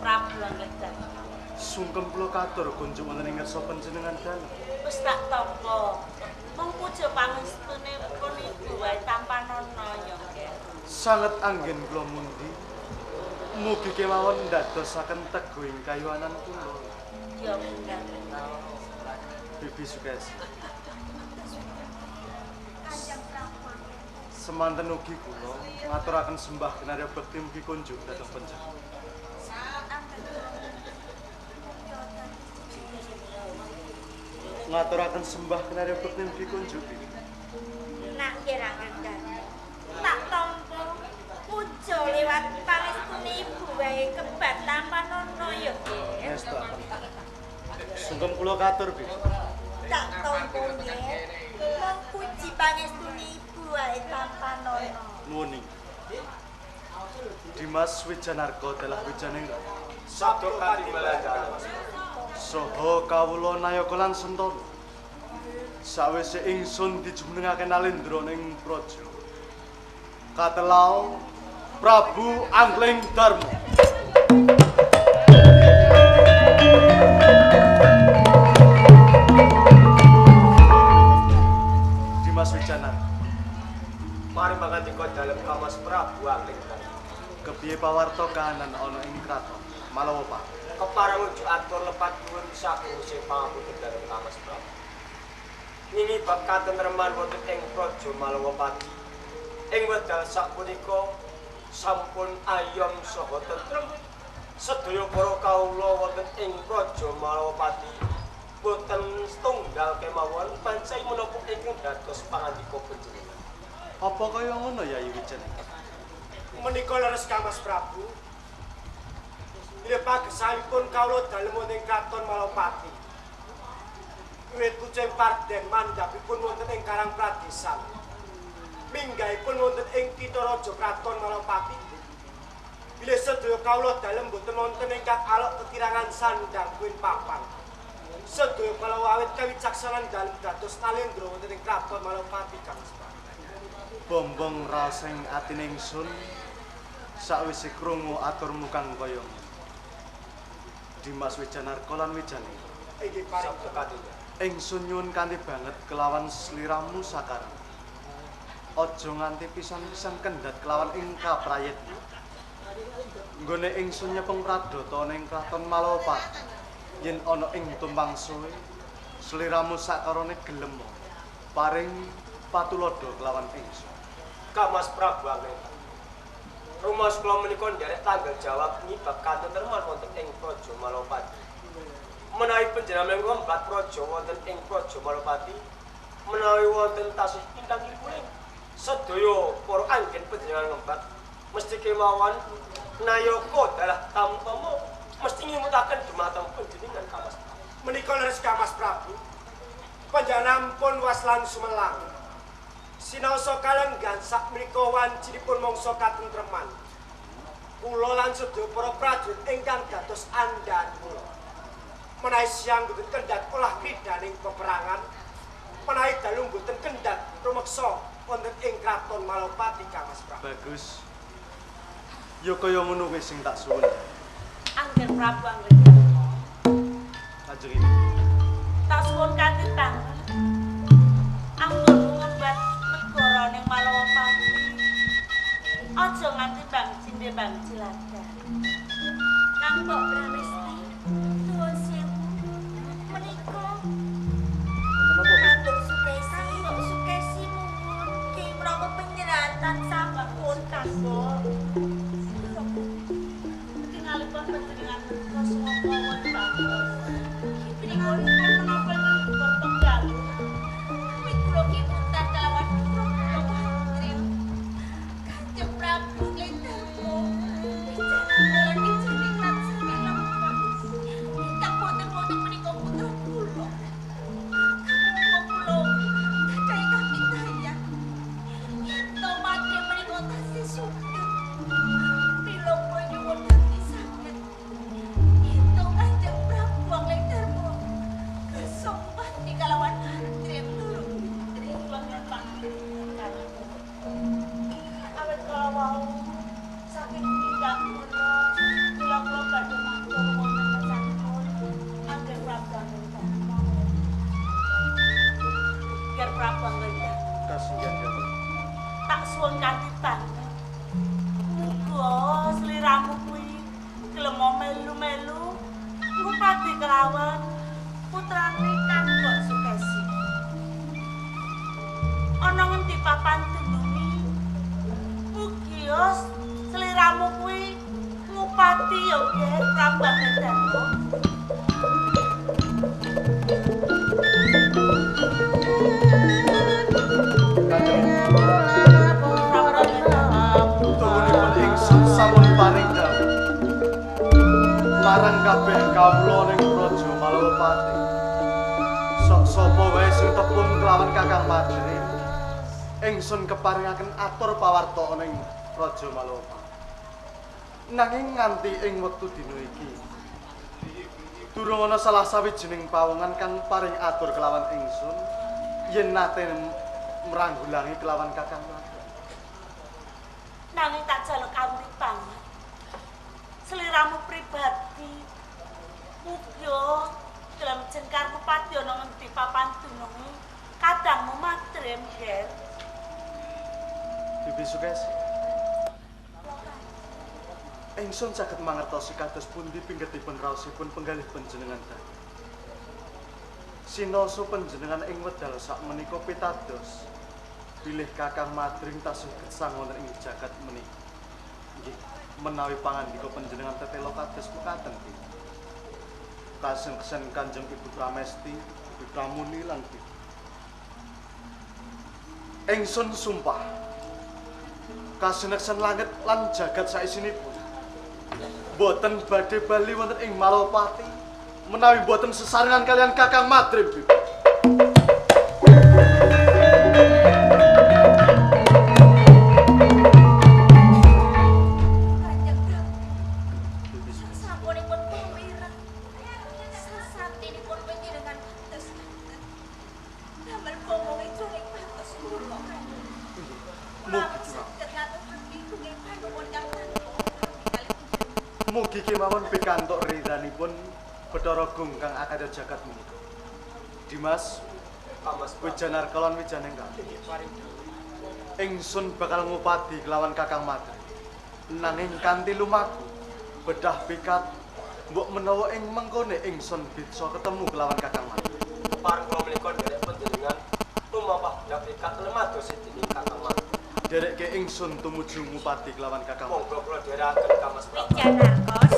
Prabu Anggledharma. Sungkem kula katur kunjuk wonten ing ngarsa panjenengan dalem. Wis tak tampa. Mung puja pangestune pun ibu wae tampanana ya, Nger. Sanget anggen kula mundi. Mugi kemawon ndadosaken teguhing kayuwanan kula. Ya bener. Bibi Sukesi. Semanten ugi kula ngaturaken sembah kinarya bekti mugi kunjuk dhateng panjenengan. Ngaturaken sembah kinarya bekti mugi kunjuk. Nak nggih Anggledharma. Tak tampa puja liwat pangestune ibu wae kebat tampanana ya, Nger. Ngestu. Sungkem kula katur, Bi. Tak tampa nggih. Mung puji pangestune ibu wae tampanana. Nuwun. Dimas Wijanarko dalah Wijanengrat. Sabda katimbalan dalem. Saha kawula Nayaka lan Sentana. Sawise ingsun dijumenengake Nalendra ning praja. Katelau Prabu Angling Darma. Dimas Wijanarko. Mari mangandika dalem Kamas Prabu Angling Darma. Kepiye pawarta kahanan ana ing kraton Malawapati? Kepareng unjuk atur lepat nyuwun sakwise pangapunten dalem Kamas Prabu. Nini bab katentreman wonten ing Praja Malawapati. Ing wekdal sapunika sampun ayom saha tentrem. Sedaya para kawula wonten ing Praja Malawapati boten setunggal kemawon pancen menapa ingkang dados pangandika panjenengan. Apa kaya ngono Yayi Wijanengrat? Menika leres Kamas Prabu. Bilih pagesanipun kawula dalem wonten ing Kraton Malawapati. Wiwit kucing parden mandhapipun wonten ing Karang Pradesan. Minggahipun wonten ing Kitha Raja Kraton Malawapati. Bilih sedaya kawula dalem boten wonten ingkang alok kekirangan sandang kuin papan. Sedaya kala awit kawicaksanan dalem dados Nalendra wonten ing Kraton Malawapati Kamas Prabu. Bombong raos ing atine ingsun sakwise krungu aturmu kang kaya ngono. Dimas Wijanarko lan Wijanengrat. Inggih paring Sabda katingal. Ingsun nyuwun kanthi banget kelawan sliramu sakarang. Aja nganti pisan-pisan kendhat kelawan ing kaprayitna. Nggone ingsun nyepeng pradata ning kraton Malawapati. Yen ana ing tumpang suwe, sliramu sakarone gelem paring patulodo kelawan ingsun. Kamas Prabu Angling. Rumaos kula menika nderek tanggal jawab ngibab katentreman wonten ing Praja Malawapati. Menawi panjenengan ngembat praja wonten ing Praja Malawapati, menawi wonten tasih ingkang kuning, sedaya para anggen panjenengan ngembat mesti kemawon nayaka dalah tamtama mesti ngimutaken dumateng panjenengan Kamas Prabu. Menika leres Kamas Prabu. Panjenengan pun waslan sumelang. Sinaosa kalenggan sakmenika wancinipun mangsa katentreman. Kula lan sedaya para prajurit ingkang dados andhahan kula. Menawi siang mboten kendhat olah kridaning peperangan, menawi dalu mboten kendhat rumeksa wonten ing Kraton Malawapati Kamas Prabu. Bagus. Ya kaya ngono kuwi sing tak suwun. Angger Prabu Anggledharma. Kanjeng Ibu. Tak suwun kanthi banget. Anggonmu ngembat negara ning Malawapati. Aja nganti bang cindhe bang ciladan. Kang Mbok Pramesti, nuwun sewu. Menika Wonten apa, Bi? Mbok Sukesi, Mbok Sukesi muwun ki menapa penyeratan sampun Kanggo tingalipun panjenengan menika sumangga wonten bagus. Pripun menapa ingkang dipun tenggal? Kuwi kula kimutan kalawan Prabu Mantri. Kanjeng Prabu Nglendarma. Ngupadi kelawan putrane Kang Mbok Sukesi. Ana ngendi papan dununge? Mugi sliramu kuwi ngupadi ya Ger Prabu Angledharma. Tuwunipun ingsun sampun paring dawuh marang kabeh kawula ning Praja Malawapati. Sok sapa wae sing tepung kelawan Kakang Madrim, ingsun keparingaken atur pawarta ning Praja Malawapati. Nanging nganti ing wektu dina iki durung ana salah sawijining pawongan kang paring atur kelawan ingsun yen nate mranggulangi kelawan Kakang Madrim. Nanging tak jaluk amrih banget. Sliramu pribadi mugi gelem jengkar ngupadi ana ngendi papan dununge kadangmu Madrim, Ger. Bibi Sukesi, ingsun saged mangertosi kados pundi pinggetipun raosipun penggalih panjenengan dalu. Sinaosa panjenengan ing wedal sakmenika pitados bilih Kakang Madrim tasih gesang wonten ing jagat menika. Nggih, menawi pangandika panjenengan tetela kados mekaten iki. Kasengksen Kanjeng Ibu Pramesti, Ibu Pramuni lan Bibi. Ingsun sumpah kaseneksen langit lan jagat saisinipun boten badhe bali wonten ing Malawapati menawi boten sesarengan kalian Kakang Madrim, Bibi. Kanjeng Prabu, sasampunipun pamireng, sasantinipun panjenengan kados ngaten. Damel bomonge jroning patos kula, Kanjeng. Kula Mugi saged ngaturaken gunging panuwun kang tanpa kalih panjenengan. Mugi kemawon pikantuk ridhanipun Bathara Gung kang akadya jagat menika. Dimas, Kang Mas Prabu. Wijanarka lan Wijanengka, Inggih paring dawuh. ingsun bakal ngupadi kelawan Kakang Madrim. Nanging kanthi lumaku bedah pikat mbok menawa ing mengkone ingsun bisa ketemu kelawan Kakang Madrim. Pareng kula menika nderek panjenengan lumampah bedah pikat lemadosi dening Kakang Madrim. Nderekke ingsun tumuju ngupadi kelawan Kakang Madrim. Monggo kula dherekaken Kang Mas Prabu. Wijanarka